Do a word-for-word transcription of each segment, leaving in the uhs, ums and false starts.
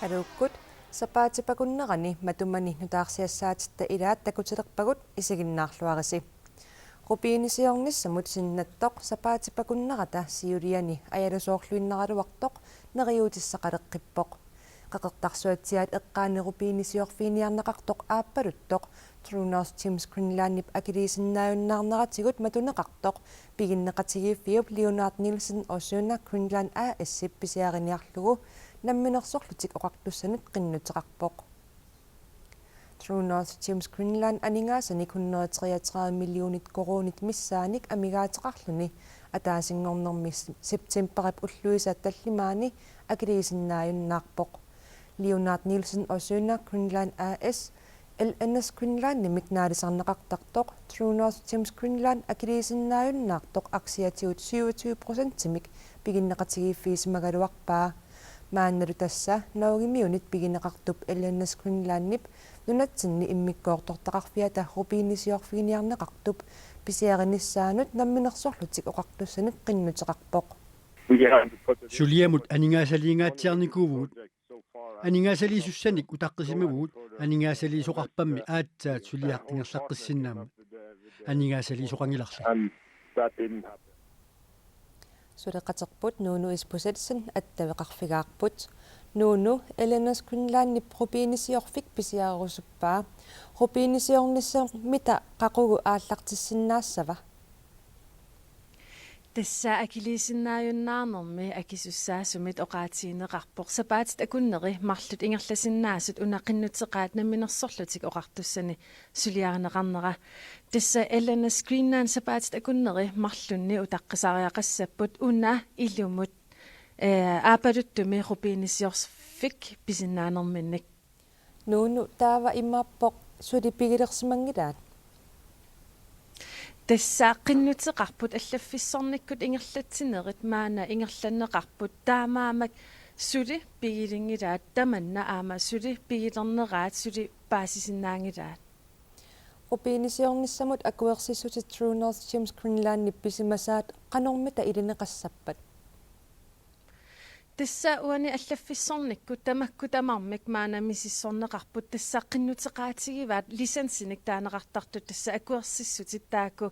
Aluukkut sapaatip akunnerani matumani nutaarsiassaatitta ilaat takutilerpagut, isiginnaarluarisi. Rubinisiornissamut sinnattoq sapaatip akunnerata siuliani ajalusoorluinnaraluartoq neriuutissaqaleqqippoq. Qeqertarsuatsiaat eqqaani rubinisiorfiginiarneqartoq aappaluttoq True North Gems Greenlandip akiliisinnaajunnaarneratigut matuneqartoq piginneqatigiiffiup Leonard Nielsen Oceana Greenland A/S-ip pisiariniarlugu Namminersorlutik Oqartussanit qinnuteqarpoq. True North Gems Greenland aningaasanik hundrede treogtredive millionit koruunit missaanik amigaateqarluni ataasinngornermi septemberip ulluisa tallimaani akiliisinnaajunnaarpoq. Leonard Nielsen Oceana Greenland A/S, L N S Greenlandimik naalisarneqartartoq True North Gems Greenland akiliisinnaajunnaartoq aksiatigut syvogtyve procentimik piginneqatigiiffigisimagaluarpaa. Maannalu tassa Norgemiunit pigineqartup L N S Greenlandip nunatsinni immikkoortortaqarfiata rubinisiorfiginiarneqartup pisiarinissaanut Namminersorlutik Oqartussanit qinnuteqarpoq. Suliamut aningaasaliingaatsiarnikuuvugut. Aningaasaliisussanik utaqqisimavugut, aningaasaliisoqarpammi aatsaat suliaq ingerlaqqissinnaammat. Aningaasaliisoqanngilarli. Suleqaterput Nuunu Isbosethsen attaveqarfigaarput. Nuunu, L N S Greenlandip rubinisiorfik pisiarerusuppaa. Rubinisiornissamita qaqugu aallartissinnaassava? Tassa akiliisinnaajunnaarnermi akisussaasumit oqaatigineqarpoq sapaatit akunneri marluk ingerlasinnaasut una qinnuteqaat Namminersorlutik Oqartussani suliarineqarnera. Tassa L N S Greenland sapaatit akunneri marlunni utaqqisariaqassapput una ilumut, eh, aappaluttumi rubinisiorfik pisinnaanerminnik. Nuunu, taava imaappoq suli pigilersimanngilaat? Tassa qinnuteqarput allaffissornikkut ingerlatsinerit maanna ingerlanneqarput, taamaammat suli pigilinngilaat tamanna aamma suli pigilerneraat suli paasisinnaanngilaat. Rubinisiornissamut akuersissutit True North Gems Greenlandip pisimasaat qanormita ilineqassappat? Tassa uani allaffissornikkut tamakku tamarmik maanna misissorneqarput, tassa qinnuteqaatigivaat licensinik taaneqartartut tassa akuersissutit taakku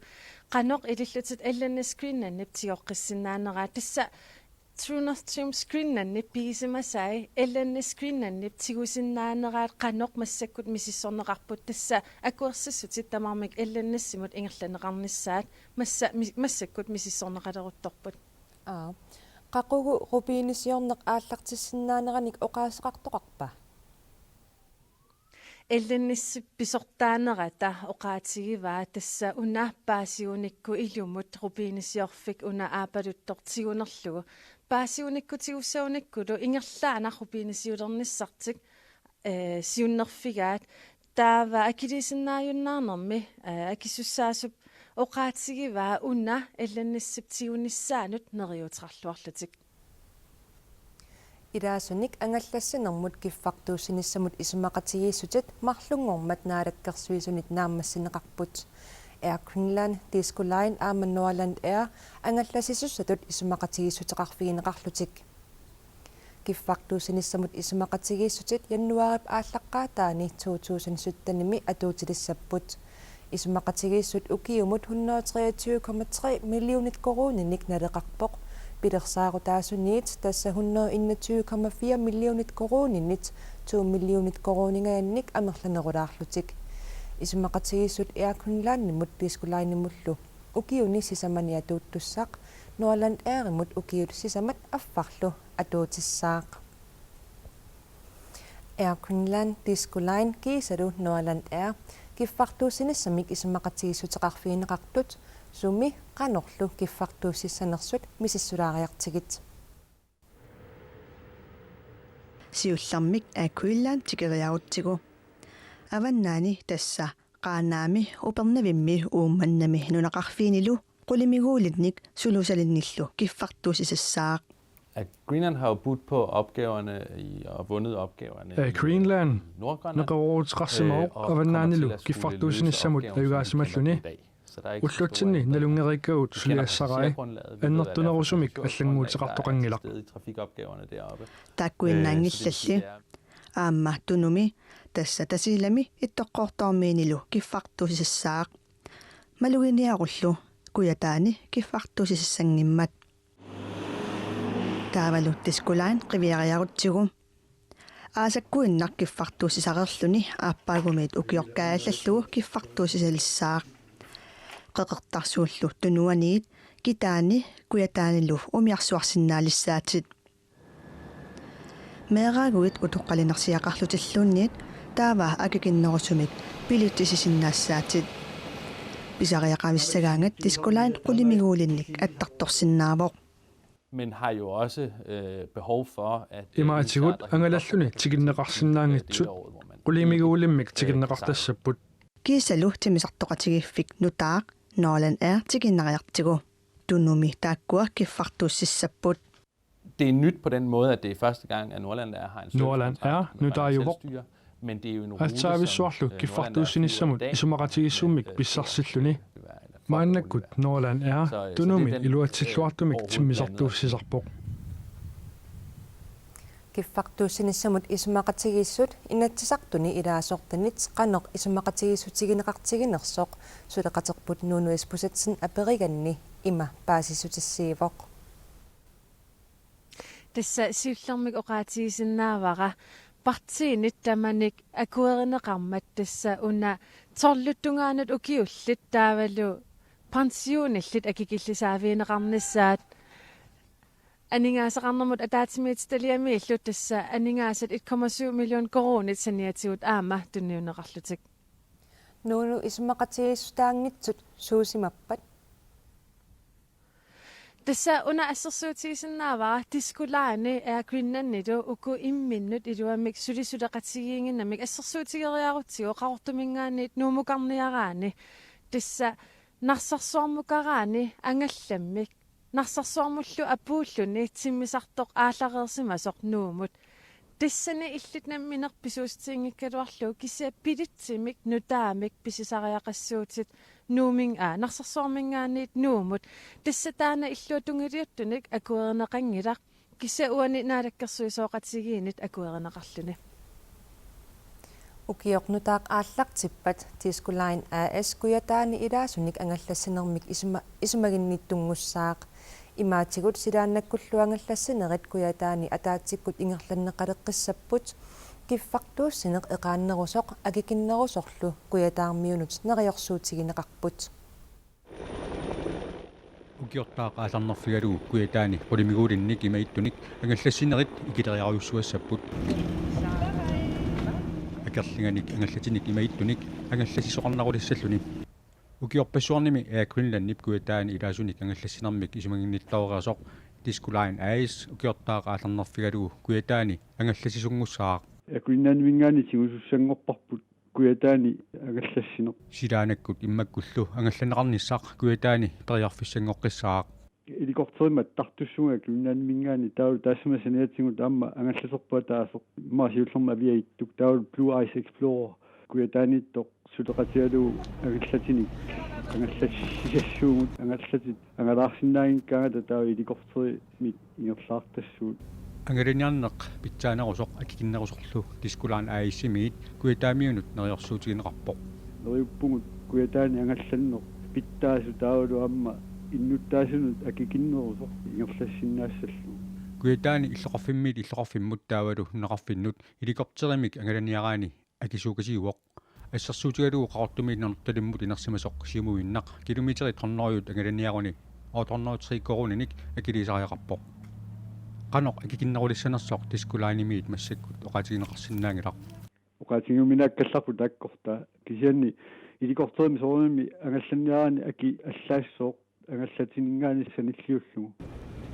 qanoq ilillutit L N S Greenlandip tigoqqissinnaaneraat. Tassa True North Gems Greenlandip pigisimasai L N S Greenlandip tigusinnaaneraat qanoq massakkut misissorneqarput, tassa akuersissutit tamarmik L N S-imut ingerlanneqarnissaat massa-, mi-, massakkut misissorneqaleruttorput. Aa. Qaqugu rubinisiorneq aallartissinnaaneranik oqaaseqartoqarpa? L N S-ip pisortaanerata oqaatigivaa tassa una paasigunikku ilumut rubinisiorfik una aappaluttoq tigunerlugu. Paasigunikku tigussagunikkulu ingerlaannaq rubinisiulernissartik, eh, siunnerfigaat. Taava akiliisinnaajunnaarnermi, eh, akisussaasup oqaatigivaa una L N S-ip tigunissaanut neriuuteqarluarlutik. Ilaasunik angallassinermut kiffartuussinissamut isumaqatigiissutit marlunngormat Naalakkersuisunit naammassineqarput. Air Greenland, Disko Line aamma Norland Air angallassisussatut isumaqatigiissuteqarfigineqarlutik. Kiffartuussinissamut isumaqatigiissutit januaarip aallaqqaataani to tusind syttenimi atuutilissapput. Isumaqatigiissut ukiumut hundrede treogtyve komma tre millionit koruuninik naleqarpoq. Pilersaarutaasuniit tassa hundrede enogtyve komma fire millionit koruuninik to millionit koruuningajannik amerlanerulaarlutik. Isumaqatigiissut Air Greenlandimut Disko Linimullu ukiuni sisamani atuuttussaq, Norland Airimut ukiut sisamat affarlu atuutissaaq. Air Greenland, Disko Line kiisalu Norland Air kiffartuussinissamik isumaqatigiissuteqarfigineqartut sumi qanorlu kiffartuussissanersut misissulaariartigit. Siullermik Air Greenland tikeriarutsigu. Avannaani, tassa Qaanaami, Upernavimmi, Uummannami nunaqarfiinilu qulimiguulinnik sulusalinnillu kiffartuussisassaaq. At Greenland har jo budt på opgaverne i, og vundet opgaverne Air i, Greenland i Nordgrønland, neqerooruteqarsimavoq, øh, og kommer Avannaanilu til at skulle løse kiffartuussinissamut opgaven, som vi kender den i dag. Så der er ikke de store ændringer. Ullutsinni nalunngereerpagut suliassarai, annertunerusumik allannguuteqartoqanngilaq. Vi kender patientgrundlaget, vi ved, hvad der finder sted i trafikopgaverne deroppe. Øh, så det vil sige, det er aamma Tunumi, tassa Tasiilami Ittoqqortoormiinilu kiffartuussisassaaq. Maluginiarullu Kujataani kiffartuussisassanngimmat. Taavalu Disko Line qiviariarutsigu. Aasakkuinnaq kiffartuussisareerluni aappaagumiit ukioq kaajallallugu kiffartuussisalissaaq. Qeqertarsuullu Tunuaniit Kitaani Kujataanilu umiarsuarsinnaalissaatit. Meeraaguit utoqqalinersiaqarlutilluunniit taava akikinnerusumik bilitsisisinnaassaatit. Pisariaqavissagaangat Disko Line qulimiguulinnik attartorsinnaavoq. Men har jo også øh, behov for, at øh, Imaatigut angalalluni tikinneqarsinnaanngitsut qulimiguulimmik tikinneqartassapput. Kiisalu timmisartoqatigiiffik nutaaq Norlandair tikinnariartigu. Tunumi taakkua kiffartuussissapput. Det er nyt på den måde, at det er første gang, at Norlandair har en Norlandair servicekontrakt med Danmarks nutaajuvoq. Selvstyre, men det er jo en rute, som, Assaavissuarlu øh, Norlandair kiffartuussinissamut flyver i dag, isumaqatigiissummik øh, pissarsilluni. Maannakkut Norlandair Tunumi iluatsilluartumik timmisartuussisarpoq. Kiffartuussinissamut isumaqatigiissut Inatsisartuni ilaasortanit qanoq isumaqatigiissutigineqartiginersoq suleqaterput Nuunu Isbosethsen aperiganni ima paasissutissiivoq. Tassa siullermik oqaatigisinnaavara partiinit tamanik akuerineqarmat tassa una tolvit tungaanut ukiullit taavalu pensionillit akikillisaavigineqarnissaat aningaasaqarnermut ataatsimiititaliamiillu tassa aningaasat en komma syv million koruunit saniatigut aamma tunniunneqarlutik. Nuunu isumaqatigiissutaanngitsut suusimappat? Tassa una assersuutigisinnaavara Disko Line Air Greenlandilu uku imminnut iluamik suli suleqatigiinnginnamik assersuutigeriarutsigu Qaqortuminngaanniit Nuummukarniaraanni. Tassa Narsarsuarmukaraanni angallammik. Narsarsuarmullu apuulluni timmisartoq aallareersimasoq Nuummut. Tassani illit nammineq pisuussutiginngikkaluarlugu kisianni bilitsimik nutaamik pisisariaqassuutit Nuummi-, aa, Narsarsuarminngaanniit Nuummut. Tassa taanna illuatungiliuttunik akuerineqanngilaq. Kisianni uani naalakkersuisooqatigiinnit akuerineqarluni. Ukioq nutaaq aallartippat Disko Line A/S Kujataani ilaasunik angallassinermik isuma-, isumaginnittunngussaaq. Imaatigut silaannakkullu angallassinerit Kujataani ataatsikkut ingerlanneqaleqqissapput. Kiffartuussineq eqaannerusoq akikinnerusorlu Kujataarmiunut neriorsuutigineqarput. Ukiortaaq aallarnerfigalugu Kujataani qulimiguulinnik imaattunik angallassinerit ikileriarujussuassapput. Akerlianik angallatinik imaattunik angallassisoqarnerulissalluni. Ukiorpassuarnimi Air Greenlandip Kujataani ilaasunik angallassinermik isumaginnittoreersoq Disko Line A/S ukiortaaq aallarnerfigalugu Kujataani angallassisunngussaaq. Air Greenlandiminngaanniit tigusussanngorparput Kujataani angallassineq. Silaannakkut immakkullu angallanneqarnissaq Kujataani periarfissanngoqqissaaq. Helikopterimik attartussuunga Greenlandiminngaanniit taavalu taassuma saniatigut aamma angallaserput ataaseq immaqa siullermik Aviajettuk taavalu Blue Ice Explorer Kujataaniittoq suleqatigalugu angallatinik angallassisassuugut angallatit angalaarsinnaanngikkaangata taava helikopterimik ingerlaartassuugut. Angalaniarneq pitsaanerusoq akikinnerusorlu Disko Line A/S-imiit Kujataamiunut neriorsuutigineqarpoq. Neriuppugut Kujataani angallanneq pitsaasut taavalu aamma innuttaasunut akikinnerusoq ingerlassinnaassallugu. Kujataani illoqarfimmiit illoqarfimmut taavalu nunaqarfinnut helikopterimik angalaniaraanni akisuukasiuvoq. Assersuutigalugu Qaqortumiit Nanortalimmut inersimasoq siumuinnaq kilometerit hundredeut angalaniaruni otte hundrede og tre koruuninik akiliisariaqarpoq. Qanoq akikinnerulissanersoq Disko Linemiit massakkut oqaatigineqarsinnaanngilaq. Oqaatigiuminaakkallarput taakkorta kisianni helikopterimik soorunami angallanniaraanni aki allaassooq angallatininngaanniit sanilliullugu.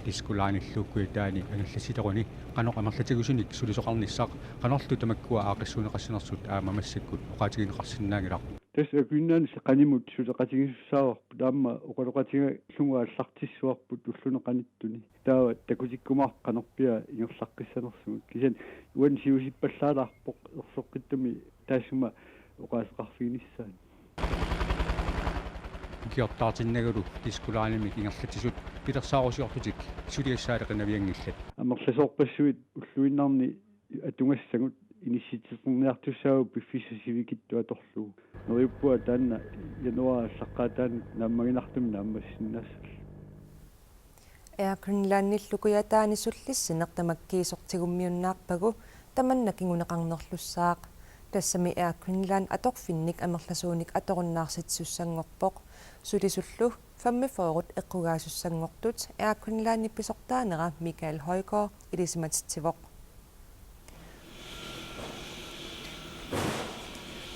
Disko Linellu Kujataani angallassileruni qanoq amerlatigusunik sulisoqarnissaq qanorlu tamakkua aaqqissuunneqassanersut aamma massakkut oqaatigineqarsinnaanngilaq. Tassa Air Greenlandilli qanimut suleqatigisussaavarput aamma oqaloqatigalugulu aallartissavarput ulluni qanittuni. Taava takutikkumaarpoq qanorpiaq ingerlaqqissanersugut. Kisianni uani siusippallaalaarpoq erseqqissumik taassuma oqaaseqarfiginissaanut. Ukiortaartinnagulu Disko Linemik ingerlatsisut pilersaarusiorlutik suliassaaleqinavianngillat. Amerlasoorpassuit ulluinnarni atugassagut Inissitserniartussaavoq piffissap sivikitsup atorlugu. Neriuppunga taanna januaarip aallaqqaataani naammaginartumik naammassisinnaassallugu. Air Greenlandillu Kujataani sullissineq tamakkiisoq tigummiunnaarpagu tamanna kinguneqarnerlussaaq. Tassami Air Greenland atorfinnik amerlasuunik atorunnaarsitsisussanngorpoq. Sulisullu femogfyrre eqqugaasussanngortut Air Greenlandip pisortaanera Michael Højgaard ilisimatitsivoq.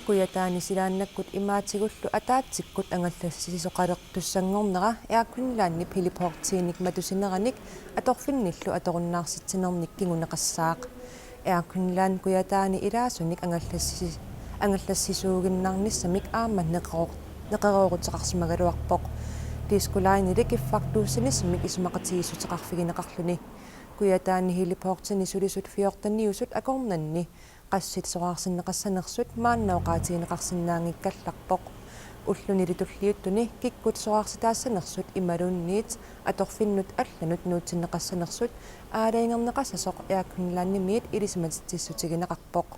Kujataani silaannakkut imaatigullu ataatsikkut angallassisoqalertussanngornera Air Greenlandip heliportiinik matusineranik atorfinnillu atorunnaarsitsinernit kinguneqassaaq. Air Greenland Kujataani ilaasunik angallassi-, angallassisuuginnarnissamik aamma neqeroor-, neqerooruteqarsimagaluarpoq. Disko Lineli kiffartuussinissamik isumaqatigiissuteqarfigineqarluni. Kujataani heliportini sulisut fjorteniusut akornanni qassit soraarsinneqassanersut maanna oqaatigineqarsinnaanngikkallarpoq. Ullunili tulliuttuni kikkut soraarsitaassanersut imaluunniit atorfinnut allanut nuutsinneqassanersut aalajangerneqassasoq Air Greenlandimiit ilisimatitsissutigineqarpoq.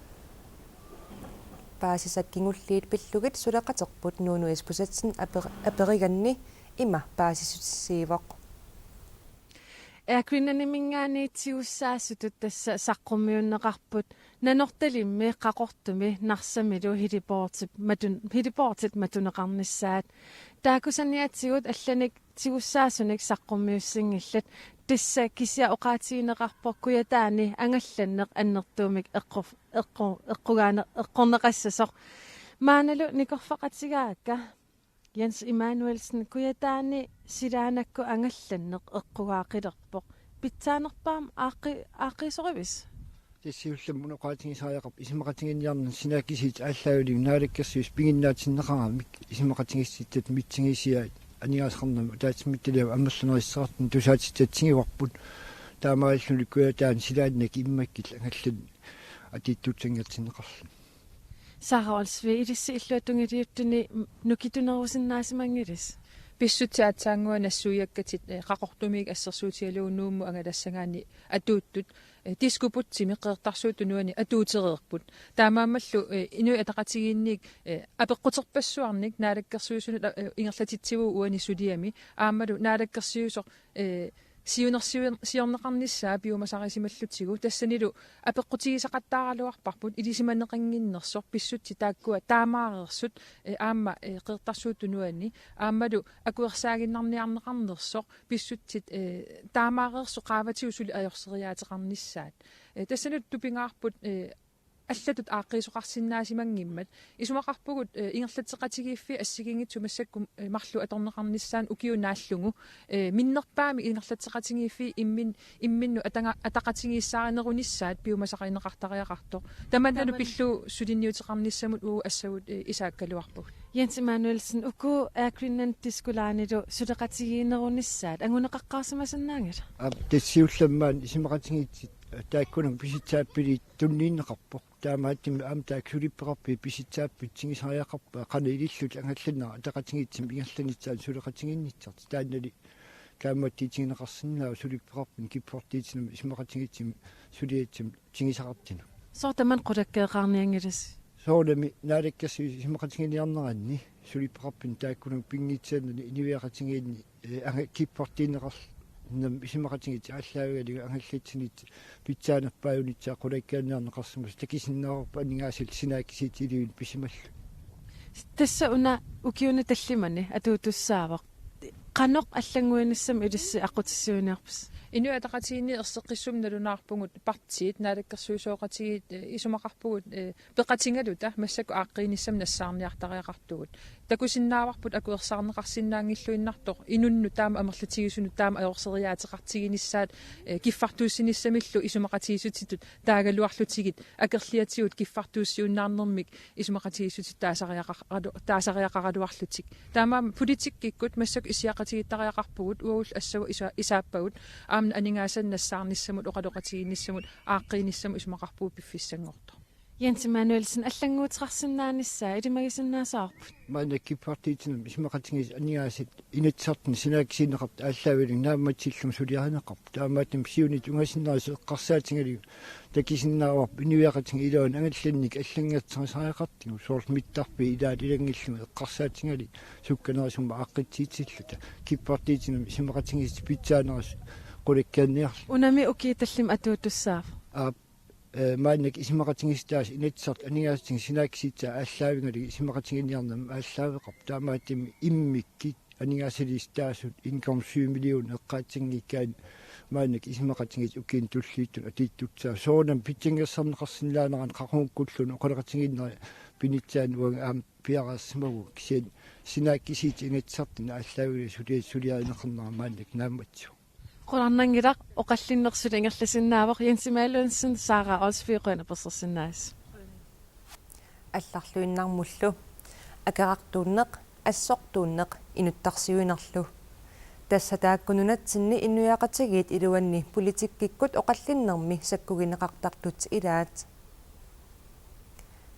Paasisat kingulliit pillugit suleqaterput Nuunu Isbosethsen aper-, aperiganni ima paasissutissiivoq. Air Greenlandiminngaanniit tigussaasutut tassa saqqummiunneqarput Nanortalimmi, Qaqortumi Narsamilu heliportip matun-, heliportit matuneqarnissaat. Taakku saniatigut allanik tigussaasunik saqqummiussinngillat. Tassa kisiat oqaatigineqarpoq Kujataani angallanneq annertuumik eqqor-, eqqor-, eqqugaane-, eqqorneqassasoq. Maannalu nikorfaqatigaakka. Jens Immanuelsen, Kujataani silaannakkut angallanneq eqqugaaqilerpoq. Pitsaanerpaamik aaqqi-, aaqqiisorivisi? Tassa siullermik oqaatigisariaqarpoq isumaqatiginninniarneq sinaakkusiit aallaavigalugit naalakkersuisut piginnaatinneqaramik isumaqatigiissutaat mitsinngisiat aningaasaqarnermut ataatsimiititaliami amerlanerussuteqartunik tusaatitsatsigivarput. Taamaalilluni Kujataani silaannakkut immakkut angallanneq atuuttussanngortinneqarluni. Sara Olsvig, ilissi illuatungiliuttuni nukittunerusinnaasimanngilisi? Pissutsit aatsaannguaq nassuiakkatit, eh, Qaqortumiit assersuutigalugu Nuummut angalassagaanni atuuttut, eh, Diskobugtimi Qeqertarsuup Tunuani atuutereerput. Taamaammallu, eh, Inuit Ataqatigiinniit, eh, apeqquterpassuarnik naalakkersuisunut, eh, ingerlatitsivugut uani suliami. Aammalu naalakkersuisoq, eh, siunersior-, siorneqarnissaa piumasarisimallutigu, tassanilu apeqqutigisaqattaaraluarparput ilisimaneqannginnersoq pissutsit taakkua taamaareersut, eh, aamma, eh, Qeqertarsuup Tunuani, aammalu akuersaaginnarniarneqarnersoq pissutsit, eh, taamaareersut qaavatigut suli ajorseriaateqarnissaat. Eh, tassanilu tupigaarput, eh, allatut aaqqiisoqarsinnaasimanngimmat. Isumaqarpugut, eh, ingerlatseqatigiiffiit assigiinngitsut massakkut, eh, marluk atorneqarnissaannut ukiut naallugu, eh, minnerpaamik ingerlatseqatigiiffiit immin-, imminnut atanga-, ataqatigiissaarinerunissaat piumasaqarineqartariaqartoq. Tamannalu Taman- pillugu suliniuteqarnissamut uagut assavut, eh, isaakkaluarpugut. Jens Immanuelsen, uku Air Greenland Disko Linelu suleqatigiinnerunissaat anguneqaqqaarsimasinnaanngilaq? Aap, tassa siullermik maani isumaqatigiissut taakkununnga pisitsaappilik tunniunneqarpoq. Taamaattumik aamma taakku suliffeqarfiit pisitsaapput tigusariaqarpaat qanoq ilillutik angallanneq ataqatigiissummik ingerlanissaannut suleqatigiinnissartik. Taannali kaammattuutigineqarsinnaavoq suliffeqarfinnut kiffartuussinermut isumaqatigiissummi suliassummi tigusaqartunut. Sooq tamanna qulakkeernianngilisi? Soorunami naalakkersuisut isumaqatiginninniarneranni suliffeqarfinnut taakkununnga pinngitsaanani inuiaqatigiinni, eh, anga-, kiffartuunneqarnermut isumaqatigiissut aallaavigalugit angallatsinissaq pitsaanerpaajunissaa qulakkeerniarneqarsimasoq takusinnaavarput aningaasallu sinaakkusiit iliviit pisimallugit. Tassa una ukiuni tallimani atuutussaavoq. Qanoq allannguinissamut ilissi aqqutissiuiniarpisi? Inuit Ataqatigiinni erseqqissumik nalunaarpugut partiit, naalakkersuisooqatigiit, eh, isumaqarpugut, eh, peqatigaluta massakkut aaqqiinissamik nassaarniartariaqartugut. Takusinnaavarput akuersaarneqarsinnaanngilluinnartoq inunnut taama amerlatigisunut taama ajorseriaateqartiginissaat, eh, kiffartuussinissamillu isumaqatigiissutitut taagaluarlutigit akerliatigut kiffartuussiunnaarnermik isumaqatigiissutitut taasariaqaralu-, taasariaqaraluarlutik. Taamaammat politikkikkut massakkut issiaqatigiittariaqarpugut, uagullu assavut isa-, isaappagut, aamma aningaasanik nassaarnissamut, oqaloqatigiinnissamut, aaqqiinissamut isumaqarpugut piffissanngortoq. Jens Immanuelsen, allannguuteqarsinnaanissaa ilimagisinnaasavarput? Maanna kiffartuussinermi isumaqatigiissut aningaasat Inatsisartuni sinaakkusiineqartut aallaavigalugit naammassillunga suliarineqarput. Taamaattumik siunissaq ungasinnerusoq eqqarsaatigalugu takusinnaavarput inuiaqatigiit iluanni angallanneq allanngortigisariaqartigu, soorlu mittarfiit ilaat ilanngullugu eqqarsaatigalugit sukkanerusumik aaqqissuussilluta. Kiffartuussinermi isumaqatigiissut pitsaanerusut qulakkeerniarlugu. Unami ukiut tallimat atuutussaavoq. Aap, eh, maannakkut isumaqatigiissutaasut Inatsisartut aningaasatigut sinaakkusiissutaa aallaavigalugit isumaqatiginninniarnermut aallaaveqarput. Taamaattumik immikkut aningaasaliissutaasut en komma syv million eqqaassanngikkaanni maannakkut isumaqatigiissut ukiuni tulliuttuni atuuttussaavoq. Soorunami pitsanngorsarneqarsinnaanerani qaqugukkulluunniit oqaloqatigiinnerit pinissaanni uanga aamma piareersimagukku, kisianni sinaakkusiissutit Inatsisartuni aallaavigalugit suliat suliarineqarnera maannakkut naammassivoq. Qularnanngilaq, oqallinneq suli ingerlasinnaavoq. Jens Immanuelsen, Sara Olsvig, qujanaq apersorsinnaagavit. Allarluinnarmullu. Akerartuunneq, assortuunneq, inuttarsiuinerlu. Tassa taakku nunatsinni inuiaqatigiit iluanni politikkikkut oqallinnermi sakkugineqartartut ilaat.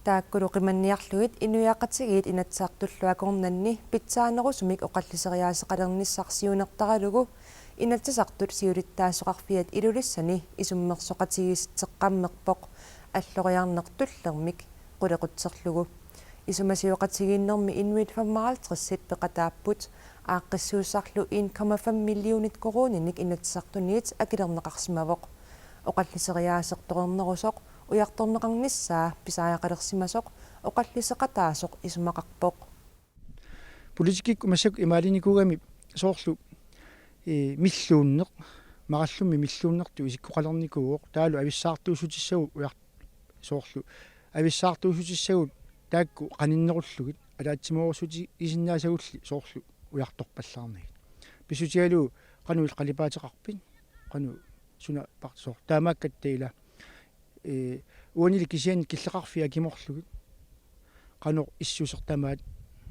Taakkulu qimanniarlugit inuiaqatigiit Inatsisartullu akornanni pitsaanerusumik oqalliseriaaseqalernissaq siunertaralugu Inatsisartut siulittaasoqarfiat Ilulissani isummersoqatigiissuteqqammerpoq alloriarneq tullermik qulequtserlugu. Isumasioqatigiinnermi inuit femoghalvtredsit peqataapput, aaqqissuussarlu en komma fem millionit koruuninik Inatsisartuniit akilerneqarsimavoq. Oqalliseriaaseq torernerusoq ujartorneqarnissaa pisariaqalersimasoq oqalliseqataasoq isumaqarpoq. Politikkikkut massakkut imaalinnikuugami soorlu, ee, milluunneq, marallummi milluunnertut isikkoqalernikuuvoq, taavalu avissaartuussutissagut ujar-, soorlu avissaartuussutissagut taakku qaninnerullugit, ataatsimoorussutigisinnaassagulli soorlu ujartorpallaarnagit. Pissutigalugu qanoq illit qalipaateqarpit, qanoq suna parti soorlu. Taamaakkatta ila, ee, uanili kisianni killeqarfiit akimorlugit, qanoq issuseq tamaat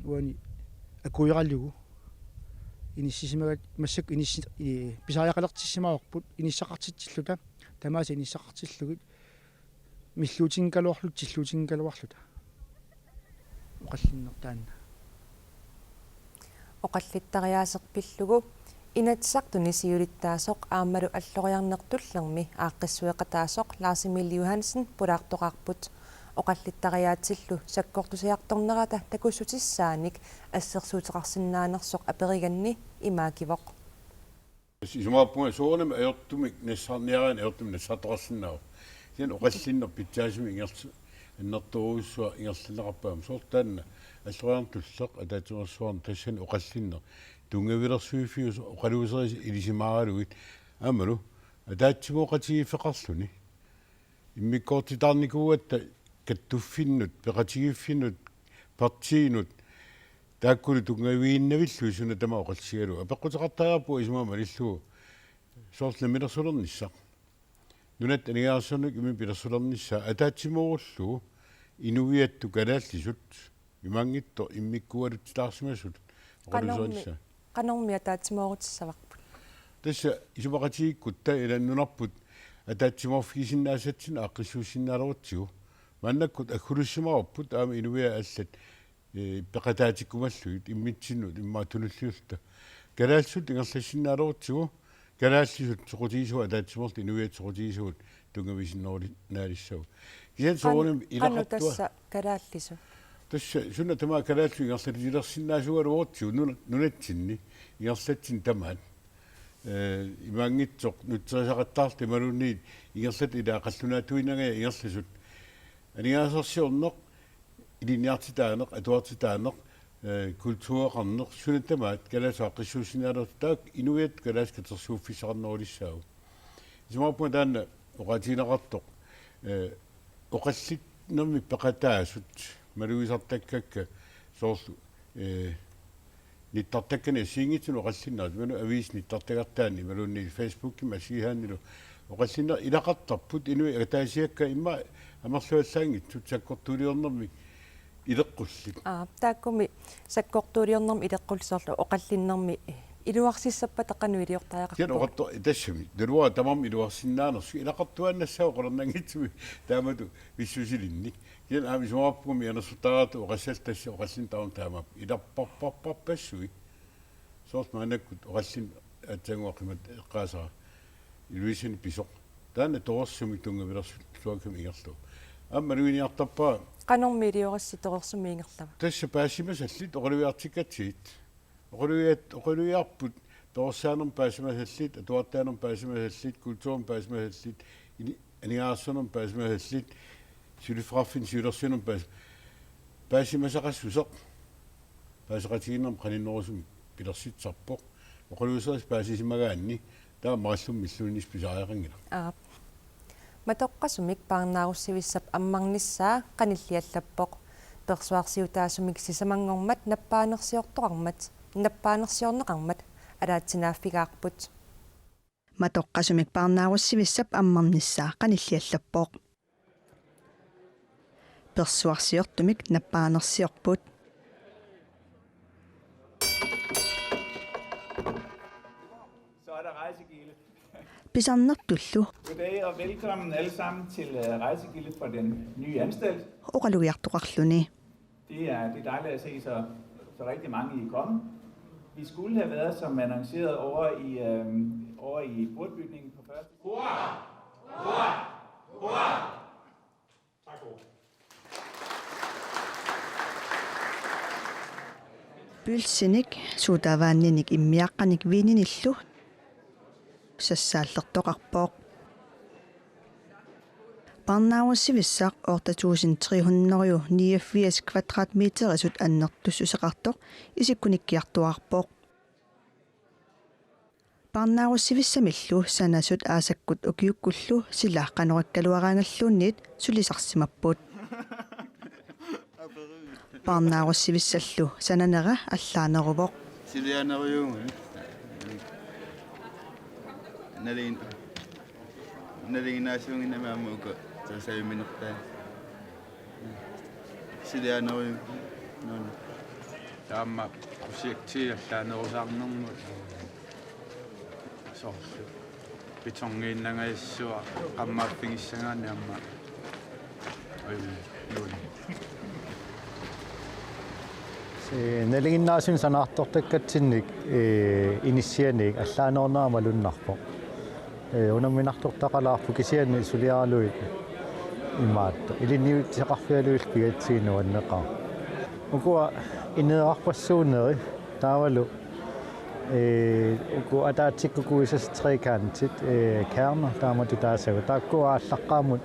uani akueralugu inissisimagat massakkut inissi-, ee, pisariaqalertissimavarput inissaqartitsilluta, tamaasa inissaqartillugit, milluutinngikkaluarluta, tilluutinngikkaluarluta. Oqallinneq taanna. Oqallittariaaseq pillugu Inatsisartuni siulittaasoq aammalu alloriarneq tullermi aaqqissueqataasoq Lars Emil Johansen pulaartoqarput. Oqallittariaatsillu sakkortusiartornerata takussutissaanik assersuuteqarsinnaanersoq aperiganni imaakivoq. Isumaqarpunga soorunami ajortumik nassaarniaraanni ajortumik nassaartoqarsinnaavoq. Kisianni oqallinneq pitsaasumik ingerl-, annertoorujussuaq ingerlanneqarpoq aamma. Soorlu taanna alloriarneq tulleq ataatsimeersuarneq, tassani oqallinneq tunngavilersuiffiusoq oqaluuserisat ilisimaaralugit aammalu ataatsimooqatigiiffeqarluni. Immikkoortitaarnikuugatta kattuffinnut, peqatigiiffinnut, partiinut, taakkulu tunngavigiinnavillugit suna tamaat oqallisigalugu. Apeqquteqartariaqarpugut isumaga malillugu soorlu namminersulernissaq. Nunatta aningaasarsiornermut imminut pilersulernissaa ataatsimoorullugu inuiattut kalaallisut imaanngitsoq immikkuugalutsitaarsimasutut. Qanormi, oqaluuserissaa. Qanormi ataatsimoorutissavagut? Tassa isumaqatigiikkutta ila nunarput ataatsimoorfigisinnaasatsinnik aaqqissuussinnaalerutsigit. Maannakkut aggulissimavarput aamma inuiaat allat, ee, peqataatikkumallugit immitsinnut immaqa tunulliulluta. Kalaallisut ingerlassinnaalerutsigit, kalaallisut soqutigisavut ataatsimoorluta inuiattut soqutigisavut tunngavisinnaalissagut. Kisianni qan-, soorunami qanoq ilaqartua-, tassa kalaallisut? Tassa suna tamaat kalaallisut ingerlatilersinnaasuugaluarutsigu nuna-, nunatsinni ingerlatsinni tamaat. Ee, imaanngitsoq nutserisaqattaarluta imaluunniit ingerlatat ilaa qallunaatuinnangajak ingerlasut. Aningaasarsiorneq, ilinniartitaaneq, atuartitaaneq, ee, kultureqarneq, suna tamaat kalaallisut aaqqissuussinnaalerutsigit taakku inuiattut kalaallisut katersuuffissaqarnerulissaagut. Isumaqarpunga taanna oqaatigineqartoq, ee, oqallinnermi peqataasut malugisartakkakka soorlu, ee, nittartakkanik assigiinngitsunik oqallinnerit, imaluunniit aviisip nittartagartaani, imaluunniit Facebookimi assigisaannilu oqallinnerit ilaqartarput inuit ataasiakkaat immaqa amerlavallaanngitsut sakkortuuliornermik ileqqullit. Aa, taakkumi sakkortuuliornermik ileqqullit soorlu oqallinnermi iluarsissappata qanoq iliortariaqarpoq? Kisianni oqartoq tassami. Taava tamarmik iluarsinnaanersut ilaqartuaannassaaq oqalernanngitsumik taamatut pissusilinnik. Kisianni aamma isumaqarpunga mianersortaratta oqassalluta tassa oqallinneq tamarmi taamaappoq. Ilarparparparpassuit. Soorlu maannakkut oqallinneq aatsaannguaq qimat eqqaasara. Iluissanik pisoq. Taanna torersumik tunngavilersuakkamik ingerlavoq. Aamma maluginiartarpara. Qanormi iliorassi torersumik ingerlava? Tassa paasimasallit oqalugiartikkatsigit. Oqalugiat-, oqalugiarput torersaanermut paasimasallit, atuartitaanermut paasimasallit, kulturimut paasimasallit, ini-, aningaasarsiornermut paasimasallit, suliffeqarfinni siulersuinermut paas-, paasimasaqassuseq, paaseqatigiinnermut qaninnerusumik pilersitsisarpoq, oqalugisarisat paasisimagaanni, taava marlunnik milluunniit pisariaqanngilaq. Aap. Matoqqasumik paarnaarussivissap ammarnissaa qanilliallappoq. Persuarsiutaasumik sisamanngormat nappaanersiortoqarmat, nappaanersiorneqarmat alaatsinaaffigaarput. Matoqqasumik paarnaarussivissap ammarnissaa qanilliallappoq. Persuarsiortumik nappaanersiorput. Så er der rejsegilde. Pisarnertullu. Goddag og velkommen alle sammen til øh, rejsegilde for den nye anstalt. Oqalugiartoqarluni. Det er, det er dejligt at se så, så rigtig mange, I er kommet. Vi skulle have været, som annonceret, over i, øh, over i portbygningen på første. Hurra! Hurra! Hurra! Pølsinik, sodavandimik immiaqqanik viininillu sassaallertoqarpoq. Paarnaarussivissaq otte tusind tre hundrede niogfirs kvadratmeterisut annertussuseqartoq isikkunikkiartuaarpoq. Paarnaarussivissamillu sanasut aasakkut ukiukkullu sila qanoq ikkaluaraangalluunniit sulisarsimapput. Paarnaarussivissallu sananera allaaneruvoq. Sulianerujuuvoq. Nalin-, nalinginnaasuunnginnami aamma uku taasavimminertaa. Sulianerujuuvoq. Nuuna. Taama projekti allaanerusaarnermut soorlu betoniinnangajassuaq qammaaffigissagaanni aamma. Oj, nuuna. Ee, nalinginnaasumik sanaartortakkatsinnik, ee, inissianik allaanerunera malunnarpoq. Ee, unamminartortaqalaarpoq kisianni suliaralugit imaattoq. Ilinniutissaqarfigalugillu pigatsigit nuanneqaaq. Ukua ineerarpassuunerit taavalu, ee, uku ataatsikkut kuisas trekantit, ee, kerner taamatut taasagut. Taakku aallaqqaammut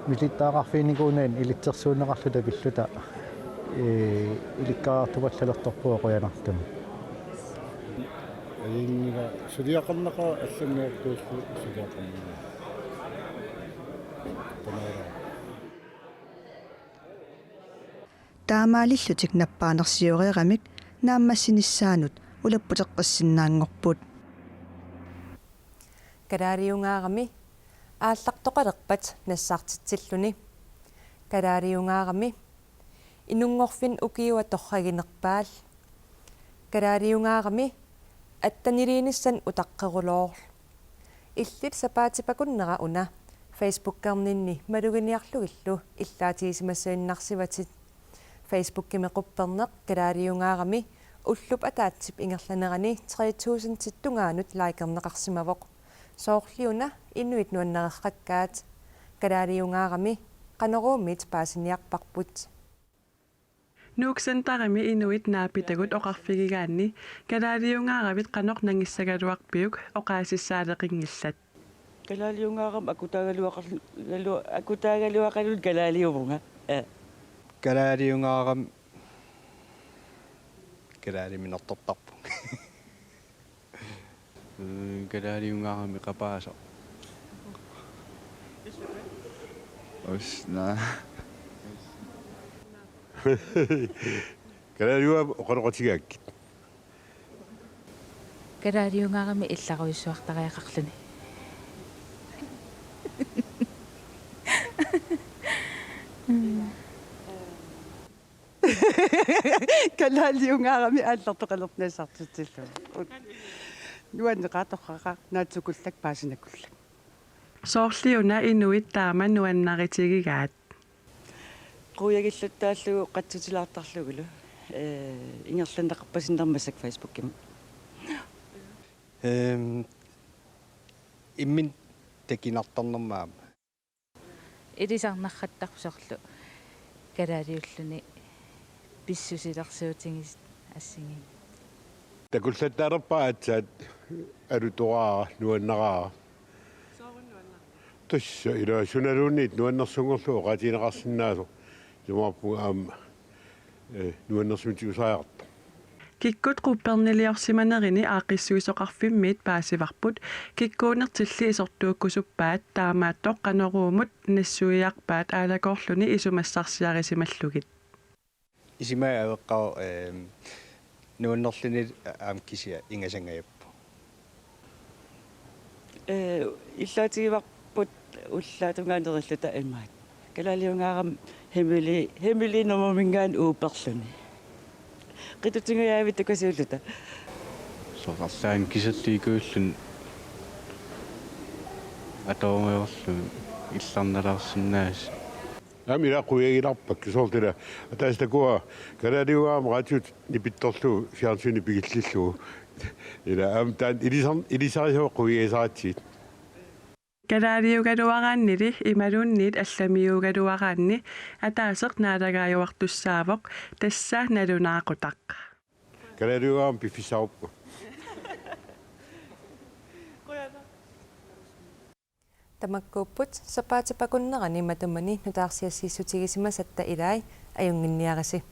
milittagaqarfiginikuunagu ilitsersuunneqarluta pilluta, ee, ilikkariartupallalertorpugut qujanartumik. Ajunngilaq suliaqarnaqaaq allanngortuullu suliaqarnaqaaq. Taamaalillutik nappaanersioreeramik naammassinissaanut ulapputeqqissinnaanngorput. Kalaaliungaarami aallartoqalerpat nassartitsilluni. Kalaaliungaarami inunngorfinni ukiua torraginerpaat. Kalaaliungaarami attaniliinissannik utaqqeruloorlu. Illit sapaatip-akunnera una Facebookerninni maluginiarlugillu illaatigisimassannginnarsivatit. Facebookimi qupperneq kalaaliungaarami ullup ataatsip ingerlanerani tre tusindit tungaanut likerneqarsimavoq. Soorliuna inuit nuannareqqakkaat. Kalaaliungaarami Qanoruumiit paasiniarparput. Nuuk Centerimi inuit naapitagut oqarfigigaanni kalaaliungaaravit qanoq nangissagaluarpiuk oqaasissaaleqinngillat. Kalaaliungaarami akutaagaluaqarlu-, galu-, akutaagaluaqaluni kalaaliuvunga. Ee. Kalaaliungaarami kalaaliminertortarpunga. Mm, kalaaliungaarami qapaasoq. Us, naa. Kalaaliungaarami oqaloqatigaakkit. Kalaaliungaarami illarujussuartariaqarluni. Mm. Kalaaliugaarami aallartoqalernassartutsillu. Nuanneqaaq, torraqaaq, naatsukullak paasinakullak. Soorliuna inuit taama nuannaritigigaat? Quiagilluttaallugu qatsutilaartarlugulu. Ee, ingerlanneqarpasinnermassak Facebookimi. Ehm, imminut takinnartarnermut aamma. Ilisarnarrattarpoq soorlu kalaaliulluni pissusilersuutigisoq assigiimmik. Takullattaalerpara aatsaat alutoraara, nuannaraara. Tassa ila sunaluunniit nuannersunngorlugu oqaatigineqarsinnaasoq. Ilumoorpunga aamma, eh, nuannersuutigisaartoq. Kikkut qupperniliorsimanerini aaqqissuisoqarfimmiit paasivarput, kikkuunertilli isertuukkusuppaat, taamaattoq Qanoruumut nassuiarpaat aalakoorluni isumassarsiarisimallugit. Isumai aveqqaavoq, ehm, nuannerluni aamma kisiat ingasangajappoq. Ee, illaatigivarput ullaap tungaanut imaat. Kalaaliugaarami hemmelig, hemmelig nummerminngaanniit Uberluni. Qitutsingajaavit tukasuulluta. Soorlu arlaannik kisalliikuulluni atorujoorluni illarnalaarsinnaasut. Aamma ila quiagilaarpakka soorlu ila. Ataaseq takuara kalaaliugaarami radiut nipittorlugu fjernsyni pigillillugu. Ila aamma taanna ilisar-, ilisarisassat quiagisaratsigit. Kalaaliugaluaraannili imaluunniit allamiuugaluaraanni ataaseq naalagaajuartussaavoq, tassa nalunaaqutaq. Kalaaliugaarami piffissaruppunga. Tamakkuupput sapaatip akunnerani matumani nutaarsiassiissutigisimasatta ilai, ajunnginniarisi.